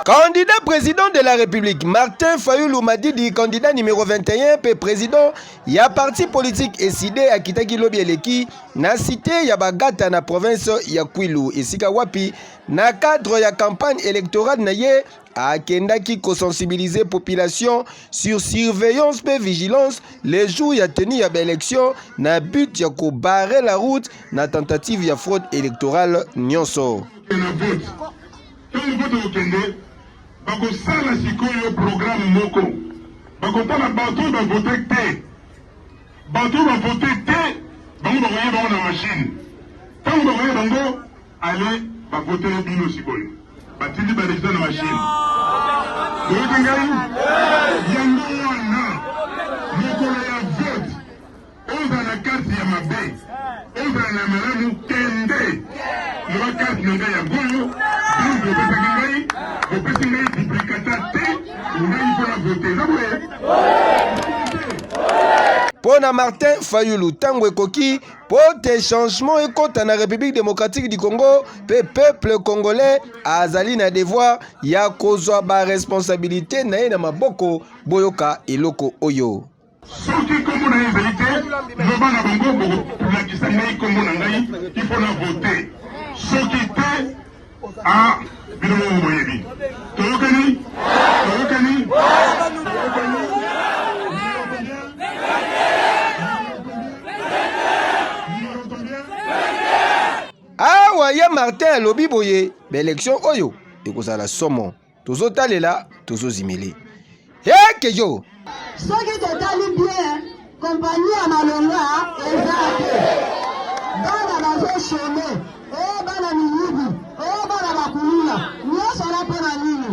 Candidat président de la République, Martin Fayulu Madidi, candidat numéro 21 mpe président ya parti politique Ecidé, akitaki lobi eleki na cité ya Bagata na province ya Kwilu, esika wapi na cadre ya campagne électorale na ye akendaki kosensibiliser population sur surveillance mpe vigilance le jour ya tenue ya baélection, na but ya kobarrer la route na tentative ya fraude électorale nyonso. Na vote, ntango vote kokende, bakosala sikoyo programme moko, bakotala bato oyo bavote te. Bato oyo bavote te, bango bakoyeba bango na machine. Ntango bakoyeba bango, ale bavotele bino. Sikoyo batindi barésultat na machine. Boyoki ngai? Yango wana, mokolo ya vote, ozala na carte ya mabe, ozala na malamu, kende, loba: "Carte na ngai ya goyo, bino bopesaki ngai, bopesi ngai duplicata te, ngai mpona vote." Eza boye. Mpo na Martin Fayulu, ntango ekoki mpo te changement ekɔta na République démocratique du Congo, mpe peuple congolais azali na devoir ya kozwa baresponsabilité na ye na maboko. Boyoka eloko oyo. Soki nkombo na ye ezali te, loba na bango: "Bokolakisa ngai nkombo na ngai, il faut na vote." Soki te, a bino moko boyebi. Toyokani? Toyokani? Toyokani? Awa ye Martin alobi boye: baélection oyo ekozala somo, tozotalela, tozozimele ekeyo. Soki totali bien, kompani ya malonga eza te. Bana bazochômer, o bana miyibi, o bana bakuluna, nyonso wana mpo na nini?